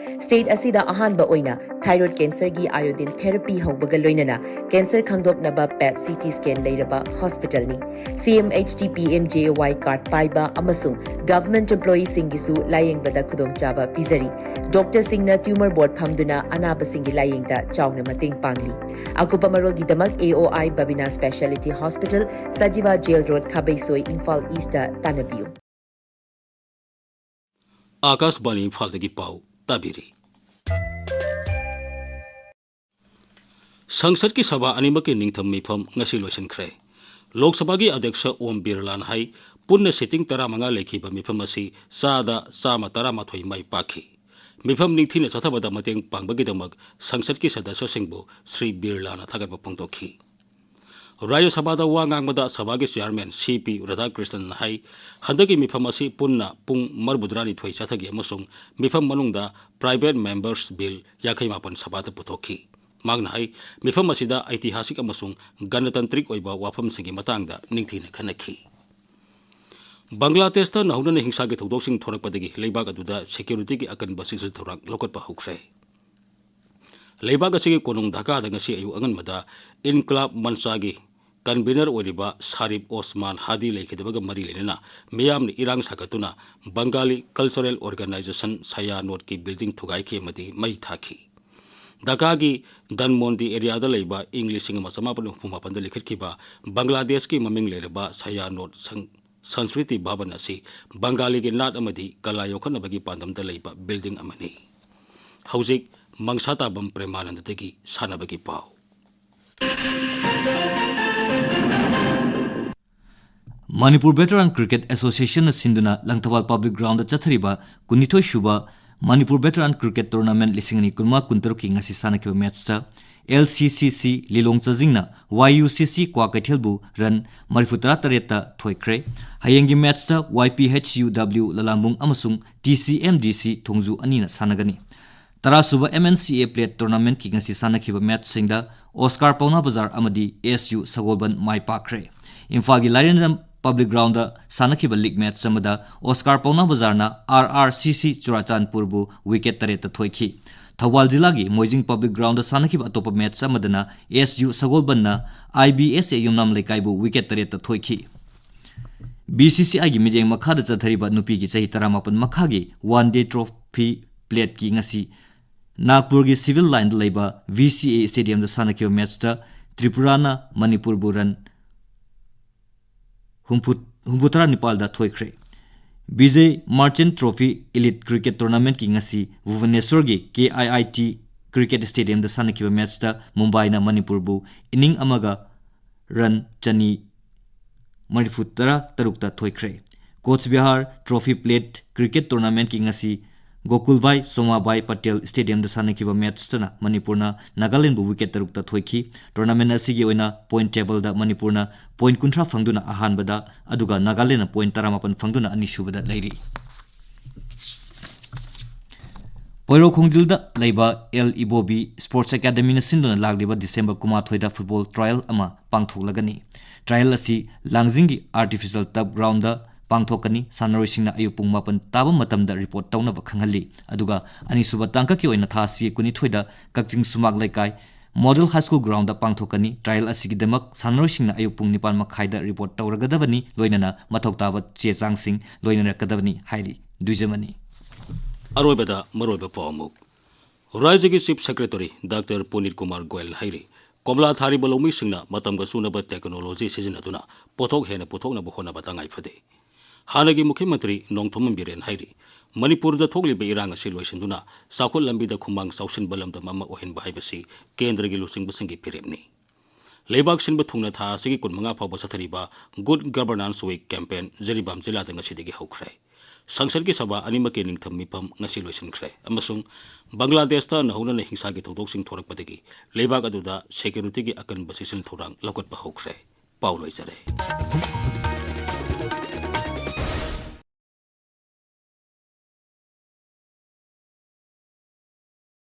ꯁ꯭ꯇꯦꯠ ꯑꯁꯤꯗ ꯑꯍꯥꯟꯕ ꯑꯣꯏꯅ ꯊꯥꯏꯔꯣꯏꯗ ꯀꯦꯟꯁꯔꯒꯤ ꯑꯥꯏꯑꯣꯗꯤꯟ ꯊꯦꯔꯥꯄꯤ ꯍꯧꯕꯒ ꯂꯣꯏꯅꯅ ꯀꯦꯟꯁꯔ ꯈꯪꯗꯣꯛꯅꯕ ꯄꯦꯠ ꯁꯤ ꯇꯤ ꯁ꯭ꯀꯦꯟ ꯂꯩꯔꯕ ꯍꯣꯁꯄꯤꯇꯥꯜꯅꯤ꯫ C M H T P M J A Y card ꯄꯥꯏꯕ ꯑꯃꯁꯨꯡ ꯒꯚꯔꯟꯃꯦꯟꯠ ꯑꯦꯝꯄ꯭ꯂꯣꯌꯤꯁꯤꯡꯒꯤꯁꯨ ꯂꯥꯌꯦꯡꯕꯗ ꯈꯨꯗꯣꯡꯆꯥꯕ ꯄꯤꯖꯔꯤ꯫ ꯗꯣꯛꯇꯔꯁꯤꯡꯅ ꯇ꯭ꯌꯨꯃꯔ ꯕꯣꯔꯗ ꯐꯝꯗꯨꯅ ꯑꯅꯥꯕꯁꯤꯡꯒꯤ ꯂꯥꯌꯦꯡꯗ ꯆꯥꯎꯅ ꯃꯇꯦꯡ ꯄꯥꯡꯂꯤ꯫ ꯑꯀꯨꯞꯄ ꯃꯔꯣꯜꯒꯤꯗꯃꯛ A O I Babina specialty hospital, Sajiwa jail road, Khabeisoi, Imphal east ꯇꯥꯟꯅꯕꯤꯌꯨ꯫ ꯑꯥꯀꯥꯁꯕꯥꯅꯤ ꯏꯝꯐꯥꯜꯗꯒꯤ ꯄꯥꯎ ꯇꯥꯕꯤꯔꯤ꯫ ꯁꯪꯁꯠꯀꯤ ꯁꯚꯥ ꯑꯅꯤꯃꯛꯀꯤ ꯅꯤꯡꯊꯝ ꯃꯤꯐꯝ ꯉꯁꯤ ꯂꯣꯏꯁꯤꯟꯈ꯭ꯔꯦ꯫ ꯂꯣꯛ ꯁꯚꯥꯒꯤ ꯑꯗ꯭ꯌꯛꯁ ꯑꯣꯝ ꯕꯤꯔꯂꯥꯅ ꯍꯥꯏ, ꯄꯨꯟꯅ ꯁꯤꯇꯤꯡ ꯇꯔꯥꯃꯉꯥ ꯂꯩꯈꯤꯕ ꯃꯤꯐꯝ ꯑꯁꯤ ꯆꯥꯗ ꯆꯥꯝꯃ ꯇꯔꯥꯃꯥꯊꯣꯏ ꯃꯥꯏ ꯄꯥꯛꯈꯤ꯫ ꯃꯤꯐꯝ ꯅꯤꯡꯊꯤꯅ ꯆꯠꯊꯕꯗ ꯃꯇꯦꯡ ꯄꯥꯡꯕꯒꯤꯗꯃꯛ ꯁꯪꯁꯠꯀꯤ ꯁꯗꯁ꯭ꯌꯁꯤꯡꯕꯨ ꯁ꯭ꯔꯤ ꯕꯤꯔꯂꯥꯅ ꯊꯥꯒꯠꯄ ꯐꯣꯡꯗꯣꯛꯈꯤ꯫ ꯔꯥꯖ꯭ꯌ ꯁꯚꯥꯗ ꯋꯥ ꯉꯥꯡꯕꯗ ꯁꯚꯥꯒꯤ ꯆꯤꯌꯥꯔꯃꯦꯟ ꯁꯤ ꯄꯤ ꯔꯥꯙꯥꯀ꯭ꯔꯤꯁꯅꯟꯅ ꯍꯥꯏ, ꯍꯟꯗꯛꯀꯤ ꯃꯤꯐꯝ ꯑꯁꯤ ꯄꯨꯟꯅ ꯄꯨꯡ ꯃꯔꯤꯐꯨꯇꯔꯥꯅꯤꯊꯣꯏ ꯆꯠꯊꯈꯤ ꯑꯃꯁꯨꯡ ꯃꯤꯐꯝ ꯃꯅꯨꯡꯗ private members bill ꯌꯥꯡꯈꯩ ꯃꯥꯄꯟ ꯁꯚꯥꯗ ꯄꯨꯊꯣꯛꯈꯤ꯫ ꯃꯍꯥꯛꯅ ꯍꯥꯏ, ꯃꯤꯐꯝ ꯑꯁꯤꯗ ꯑꯩꯇꯤꯍꯥꯁꯤꯛ ꯑꯃꯁꯨꯡ ꯒꯅꯇꯟꯇ꯭ꯔꯤꯛ ꯑꯣꯏꯕ ꯋꯥꯐꯝꯁꯤꯡꯒꯤ ꯃꯇꯥꯡꯗ ꯅꯤꯡꯊꯤꯅ ꯈꯟꯅꯈꯤ꯫ ꯕꯪꯒ꯭ꯂꯥꯗꯦꯁꯇ ꯅꯧꯍꯧꯅꯅ ꯍꯤꯡꯁꯥꯒꯤ ꯊꯧꯗꯣꯛꯁꯤꯡ ꯊꯣꯔꯛꯄꯗꯒꯤ ꯂꯩꯕꯥꯛ ꯑꯗꯨꯗ ꯁꯦꯀ꯭ꯌꯨꯔꯤꯇꯤꯒꯤ ꯑꯀꯟꯕ ꯆꯦꯛꯁꯤꯜ ꯊꯧꯔꯥꯡ ꯂꯧꯈꯠꯄ ꯍꯧꯈ꯭ꯔꯦ꯫ ꯂꯩꯕꯥꯛ ꯑꯁꯤꯒꯤ ꯀꯣꯅꯨꯡ ꯙꯥꯀꯥꯗ ꯉꯁꯤ ꯑꯌꯨꯛ ꯑꯉꯟꯕꯗ ꯏꯟꯀ꯭ꯂꯥꯕ ꯃꯟꯆꯥꯒꯤ ꯀꯟꯚꯤꯅꯔ ꯑꯣꯏꯔꯤꯕ ꯁꯥꯔꯤꯐ ꯑꯣꯁꯃꯥꯟ ꯍꯥꯗꯤ ꯂꯩꯈꯤꯗꯕꯒ ꯃꯔꯤ ꯂꯩꯅꯅ ꯃꯤꯌꯥꯝꯅ ꯏꯔꯥꯡ ꯁꯥꯒꯠꯇꯨꯅ ꯕꯪꯒꯥꯂꯤ ꯀꯜꯆꯔꯦꯜ ꯑꯣꯔꯒꯅꯥꯏꯖꯦꯁꯟ ꯁꯌꯥꯅꯣꯠꯀꯤ ꯕꯤꯜꯗꯤꯡ ꯊꯨꯒꯥꯏꯈꯤ ꯑꯃꯗꯤ ꯃꯩ ꯊꯥꯈꯤ꯫ ꯙꯥꯀꯥꯒꯤ ꯙꯟꯃꯣꯟꯗꯤ ꯑꯦꯔꯤꯌꯥꯗ ꯂꯩꯕ ꯏꯪ ꯂꯤꯁꯤꯡ ꯑꯃ ꯆꯃꯥꯄꯟ ꯍꯨꯝꯐꯨ ꯃꯥꯄꯟꯗ ꯂꯤꯡꯈꯠꯈꯤꯕ ꯕꯪꯒ꯭ꯂꯥꯗꯦꯁꯀꯤ ꯃꯃꯤꯡ ꯂꯩꯔꯕ ꯁꯌꯥꯅꯣꯠ ꯁꯪ-, ꯁꯪꯁ꯭ꯀ꯭ꯔꯤꯇꯤ ꯚꯕꯟ ꯑꯁꯤ ꯕꯪꯒꯥꯂꯤꯒꯤ ꯅꯥꯠ ꯑꯃꯗꯤ ꯀꯂꯥ ꯌꯣꯛꯈꯠꯅꯕꯒꯤ ꯄꯥꯟꯗꯝꯗ ꯂꯩꯕ ꯕꯤꯜꯗꯤꯡ ꯑꯃꯅꯤ꯫ ꯍꯧꯖꯤꯛ ꯃꯪꯁꯥ ꯇꯥꯕꯝ ꯄ꯭ꯔꯦꯃꯥꯅꯟꯗꯗꯒꯤ ꯁꯥꯟꯅꯕꯒꯤ ꯄꯥꯎ꯫ ꯃꯅꯤꯄꯨꯔ ꯚꯦꯇꯔꯥꯟ ꯀ꯭ꯔꯤꯀꯦꯠ ꯑꯦꯁꯣꯁꯤꯌꯦꯁꯟꯅ ꯁꯤꯟꯗꯨꯅ ꯂꯪꯊꯕꯥꯜ ꯄꯕ꯭ꯂꯤꯛ ꯒ꯭ꯔꯥꯎꯟꯗ ꯆꯠꯊꯔꯤꯕ ꯀꯨꯟꯅꯤꯊꯣꯏ ꯁꯨꯕ ꯃꯅꯤꯄꯨꯔ ꯚꯦꯇꯔꯥꯟ ꯀ꯭ꯔꯤꯀꯦꯠ ꯇꯣꯔꯅꯥꯃꯦꯟꯠ ꯂꯤꯁꯤꯡ ꯑꯅꯤ ꯀꯨꯟꯃꯉꯥ ꯀꯨꯟꯇꯔꯨꯛꯀꯤ ꯉꯁꯤ ꯁꯥꯟꯅꯈꯤꯕ ꯃꯦꯠꯆꯇ ꯑꯦꯜ ꯁꯤ ꯁꯤ ꯁꯤ ꯂꯤꯂꯣꯡ ꯆꯥꯖꯤꯡꯅ ꯋꯥꯏ ꯌꯨ ꯁꯤ ꯁꯤ ꯀ꯭ꯋꯥꯀꯩꯊꯦꯜꯕꯨ ꯔꯟ ꯃꯔꯤꯐꯨ ꯇꯔꯥ ꯇꯔꯦꯠꯇ ꯊꯣꯏꯈ꯭ꯔꯦ꯫ ꯍꯌꯦꯡꯒꯤ ꯃꯦꯠꯁꯇ ꯋꯥꯏ ꯄꯤ ꯑꯩꯆ ꯌꯨ ꯗꯕ꯭ꯂꯤꯎ ꯂꯂꯥꯝꯕꯨꯡ ꯑꯃꯁꯨꯡ ꯇꯤ ꯁꯤ ꯑꯦꯝ ꯗꯤ ꯁꯤ ꯊꯣꯡꯖꯨ ꯑꯅꯤꯅ ꯁꯥꯟꯅꯒꯅꯤ꯫ ꯇꯔꯥꯁꯨꯕ ꯑꯦꯝ ꯑꯦꯟ ꯁꯤ ꯑꯦ ꯄ꯭ꯂꯦꯠ ꯇꯣꯔꯅꯥꯃꯦꯟꯠꯀꯤ ꯉꯁꯤ ꯁꯥꯟꯅꯈꯤꯕ ꯃꯦꯠꯁꯁꯤꯡꯗ ꯑꯣꯁꯀꯥꯔ ꯄꯥꯎꯅꯥ ꯕꯖꯥꯔ ꯑꯃꯗꯤ ꯑꯦꯁ ꯌꯨ ꯁꯒꯣꯜꯕꯟ ꯃꯥꯏ ꯄꯥꯛꯈ꯭ꯔꯦ꯫ ꯏꯝꯐꯥꯜꯒꯤ ꯂꯥꯏꯔꯦꯟꯗꯝ ꯄꯕ꯭ꯂꯤꯛ ꯒ꯭ꯔꯥꯎꯟꯗ ꯁꯥꯟꯅꯈꯤꯕ ꯂꯤꯒ ꯃꯦꯠꯁ ꯑꯃꯗ ꯑꯣꯁꯀꯥꯔ ꯄꯥꯎꯅꯥ ꯕꯖꯥꯔꯅ ꯑꯥꯔ ꯑꯥꯔ ꯁꯤ ꯁꯤ ꯆꯨꯔꯥꯆꯥꯟꯄꯨꯔꯕꯨ ꯋꯤꯀꯦꯠ ꯇꯔꯦꯠꯇ ꯊꯣꯏꯈꯤ꯫ ꯊꯧꯕꯥꯜ ꯖꯤꯂꯥꯒꯤ ꯃꯣꯏꯖꯤꯡ ꯄꯕ꯭ꯂꯤꯛ ꯒ꯭ꯔꯥꯎꯟꯗ ꯁꯥꯟꯅꯈꯤꯕ ꯑꯇꯣꯞꯄ ꯃꯦꯠꯁ ꯑꯃꯗꯅ ꯑꯦꯁ ꯌꯨ ꯁꯒꯣꯜꯕꯟꯅ ꯑꯥꯏ ꯕꯤ ꯑꯦꯁ ꯑꯦ ꯌꯨꯝꯅꯥꯝ ꯂꯩꯀꯥꯏꯕꯨ ꯋꯤꯀꯦꯠ ꯇꯔꯦꯠꯇ ꯊꯣꯏꯈꯤ꯫ ꯕꯤ ꯁꯤ ꯁꯤ ꯑꯥꯏꯒꯤ ꯃꯤꯠꯌꯦꯡ ꯃꯈꯥꯗ ꯆꯠꯊꯔꯤꯕ ꯅꯨꯄꯤꯒꯤ ꯆꯍꯤ ꯇꯔꯥꯃꯥꯄꯟ ꯃꯈꯥꯒꯤ ꯋꯥꯟ ꯗꯦ ꯇ꯭ꯔꯣꯐꯤ ꯄ꯭ꯂꯦꯠꯀꯤ ꯉꯁꯤ ꯅꯥꯒꯄꯨꯔꯒꯤ ꯁꯤꯚꯤꯜ ꯂꯥꯏꯟꯗ ꯂꯩꯕ ꯚꯤ ꯁꯤ ꯑꯦ ꯁ꯭ꯇꯦꯗꯤꯌꯝꯗ ꯁꯥꯟꯅꯈꯤꯕ ꯃꯦꯠꯁꯇ ꯇ꯭ꯔꯤꯄꯨꯔꯥꯅ ꯃꯅꯤꯄꯨꯔꯕꯨ ꯔꯟ ꯍꯨꯝꯐꯨ, ꯍꯨꯝꯐꯨꯇꯔꯥ ꯅꯤꯄꯥꯜꯗ ꯊꯣꯏꯈ꯭ꯔꯦ꯫ Vijay Merchant trophy elite cricket ꯇꯣꯔꯅꯥꯃꯦꯟꯠꯀꯤ ꯉꯁꯤ ꯚꯨꯕꯅꯦꯁ꯭ꯋꯔꯒꯤ ꯀꯦ ꯑꯥꯏ ꯑꯥꯏ ꯇꯤ ꯀ꯭ꯔꯤꯀꯦꯠ ꯁ꯭ꯇꯦꯗꯤꯌꯝꯗ ꯁꯥꯟꯅꯈꯤꯕ ꯃꯦꯠꯁꯇ ꯃꯨꯝꯕꯥꯏꯅ ꯃꯅꯤꯄꯨꯔꯕꯨ ꯏꯅꯤꯡ ꯑꯃꯒ ꯔꯟ ꯆꯅꯤ ꯃꯔꯤꯐꯨ ꯇꯔꯥ ꯇꯔꯨꯛꯇ ꯊꯣꯏꯈ꯭ꯔꯦ꯫ Cooch Behar trophy plate cricket ꯇꯣꯔꯅꯥꯃꯦꯟꯠꯀꯤ ꯉꯁꯤ ꯒꯣꯀꯨꯜꯚꯥꯏ ꯁꯣꯃꯥꯕꯥꯏ ꯄꯇꯦꯜ ꯁ꯭ꯇꯦꯗꯤꯌꯝꯗ ꯁꯥꯟꯅꯈꯤꯕ ꯃꯦꯠꯁꯇꯅ ꯃꯅꯤꯄꯨꯔꯅ ꯅꯥꯒꯥꯂꯦꯟꯕꯨ ꯋꯤꯀꯦꯠ ꯇꯔꯨꯛꯇ ꯊꯣꯏꯈꯤ꯫ ꯇꯣꯔꯅꯥꯃꯦꯟꯠ ꯑꯁꯤꯒꯤ ꯑꯣꯏꯅ ꯄꯣꯏꯟꯠ ꯇꯦꯕꯜꯗ ꯃꯅꯤꯄꯨꯔꯅ ꯄꯣꯏꯟꯠ ꯀꯨꯟꯊ꯭ꯔꯥ ꯐꯪꯗꯨꯅ ꯑꯍꯥꯟꯕꯗ, ꯑꯗꯨꯒ ꯅꯥꯒꯥꯂꯦꯟꯅ ꯄꯣꯏꯟꯠ ꯇꯔꯥꯃꯥꯄꯟ ꯐꯪꯗꯨꯅ ꯑꯅꯤꯁꯨꯕꯗ ꯂꯩꯔꯤ꯫ ꯄꯣꯏꯔꯧ ꯈꯣꯡꯖꯤꯜꯗ ꯂꯩꯕ ꯑꯦꯜ ꯏꯕꯣꯕꯤ ꯁ꯭ꯄꯣꯔꯠꯁ ꯑꯦꯀꯥꯗꯃꯤꯅ ꯁꯤꯟꯗꯨꯅ ꯂꯥꯛꯂꯤꯕ ꯗꯤꯁꯦꯝꯕꯔ ꯀꯨꯟꯃꯥꯊꯣꯏꯗ ꯐꯨꯠꯕꯣꯜ ꯇ꯭ꯔꯥꯌꯦꯜ ꯑꯃ ꯄꯥꯡꯊꯣꯛꯂꯒꯅꯤ꯫ ꯇ꯭ꯔꯥꯌꯦꯜ ꯑꯁꯤ ꯂꯥꯡꯖꯤꯡꯒꯤ ꯑꯥꯔꯇꯤꯐꯤꯁꯤꯌꯦꯜ ꯇꯔꯐ ꯒ꯭ꯔꯥꯎꯟꯗ ꯄꯥꯡꯊꯣꯛꯀꯅꯤ꯫ ꯁꯥꯟꯅꯔꯣꯏꯁꯤꯡꯅ ꯑꯌꯨꯛ ꯄꯨꯡ ꯃꯥꯄꯟ ꯇꯥꯕ ꯃꯇꯝꯗ ꯔꯤꯄꯣꯔꯠ ꯇꯧꯅꯕ ꯈꯪꯍꯜꯂꯤ꯫ ꯑꯗꯨꯒ ꯑꯅꯤꯁꯨꯕ ꯇꯥꯡꯀꯛꯀꯤ ꯑꯣꯏꯅ ꯊꯥ ꯑꯁꯤꯒꯤ ꯀꯨꯟꯅꯤꯊꯣꯏꯗ ꯀꯛꯆꯤꯡ ꯁꯨꯃꯥꯛ ꯂꯩꯀꯥꯏ ꯃꯣꯗꯦꯜ ꯍꯥꯏ ꯁ꯭ꯀꯨꯜ ꯒ꯭ꯔꯥꯎꯟꯗ ꯄꯥꯡꯊꯣꯛꯀꯅꯤ꯫ ꯇ꯭ꯔꯥꯌꯦꯜ ꯑꯁꯤꯒꯤꯗꯃꯛ ꯁꯥꯟꯅꯔꯣꯏꯁꯤꯡꯅ ꯑꯌꯨꯛ ꯄꯨꯡ ꯅꯤꯄꯥꯟ ꯃꯈꯥꯏꯗ ꯔꯤꯄꯣꯔꯠ ꯇꯧꯔꯒꯗꯕꯅꯤ, ꯂꯣꯏꯅꯅ ꯃꯊꯧ ꯇꯥꯕ ꯆꯦ ꯆꯥꯡꯁꯤꯡ ꯂꯣꯏꯅꯔꯛꯀꯗꯕꯅꯤ ꯍꯥꯏꯔꯤ꯫ ꯗꯨꯏꯖꯃꯅꯤ꯫ ꯑꯔꯣꯏꯕꯗ ꯃꯔꯨꯑꯣꯏꯕ ꯄꯥꯎ ꯑꯃꯨꯛ꯫ ꯔꯥꯖ꯭ꯌꯒꯤ chief secretary doctor Puneet Kumar Goyal ꯍꯥꯏꯔꯤ, ꯀꯣꯝꯂꯥ ꯊꯥꯔꯤꯕ ꯂꯧꯃꯤꯁꯤꯡꯅ ꯃꯇꯝꯒ ꯆꯨꯅꯕ ꯇꯦꯛꯅꯣꯂꯣꯖꯤ ꯁꯤꯖꯤꯟꯅꯗꯨꯅ ꯄꯣꯠꯊꯣꯛ ꯍꯦꯟꯅ ꯄꯨꯊꯣꯛꯅꯕ ꯍꯣꯠꯅꯕ ꯇꯉꯥꯏ ꯐꯗꯦ꯫ ꯍꯥꯟꯅꯒꯤ ꯃꯨꯈ꯭ꯌ ꯃꯟꯇ꯭ꯔꯤ ꯅꯣꯡꯊꯣꯝꯕꯝ ꯕꯤꯔꯦꯟ ꯍꯥꯏꯔꯤ, ꯃꯅꯤꯄꯨꯔꯗ ꯊꯣꯛꯂꯤꯕ ꯏꯔꯥꯡ ꯑꯁꯤ ꯂꯣꯏꯁꯤꯟꯗꯨꯅ ꯆꯥꯎꯈꯠ ꯂꯝꯕꯤꯗ ꯈꯨꯃꯥꯡ ꯆꯥꯎꯁꯤꯟꯕ ꯂꯝꯗꯝ ꯑꯃ ꯑꯣꯏꯍꯟꯕ ꯍꯥꯏꯕꯁꯤ ꯀꯦꯟꯗ꯭ꯔꯒꯤ ꯂꯨꯆꯤꯡꯕꯁꯤꯡꯒꯤ ꯐꯤꯔꯦꯞꯅꯤ꯫ ꯂꯩꯕꯥꯛ ꯁꯤꯟꯕ ꯊꯨꯡꯅ ꯊꯥ ꯑꯁꯤꯒꯤ ꯀꯨꯟꯃꯉꯥ ꯐꯥꯎꯕ ꯆꯠꯊꯔꯤꯕ Good Governance Week campaign Jiribam ꯖꯤꯂꯥꯗ ꯉꯁꯤꯗꯒꯤ ꯍꯧꯈ꯭ꯔꯦ꯫ ꯁꯪꯁꯗꯀꯤ ꯁꯚꯥ ꯑꯅꯤꯃꯛꯀꯤ ꯅꯤꯡꯊꯝ ꯃꯤꯐꯝ ꯉꯁꯤ ꯂꯣꯏꯁꯤꯟꯈ꯭ꯔꯦ ꯑꯃꯁꯨꯡ ꯕꯪꯒ꯭ꯂꯥꯗꯦꯁꯇ ꯅꯧꯍꯧꯅꯅ ꯍꯤꯡꯁꯥꯒꯤ ꯊꯧꯗꯣꯛꯁꯤꯡ ꯊꯣꯔꯛꯄꯗꯒꯤ ꯂꯩꯕꯥꯛ ꯑꯗꯨꯗ securityꯒꯤ ꯑꯀꯟꯕ ꯆꯦꯛꯁꯤꯟ ꯊꯧꯔꯥꯡ ꯂꯧꯈꯠꯄ ꯍꯧꯈ꯭ꯔꯦ꯫ ꯄꯥꯎ ꯂꯣꯏꯖꯔꯦ꯫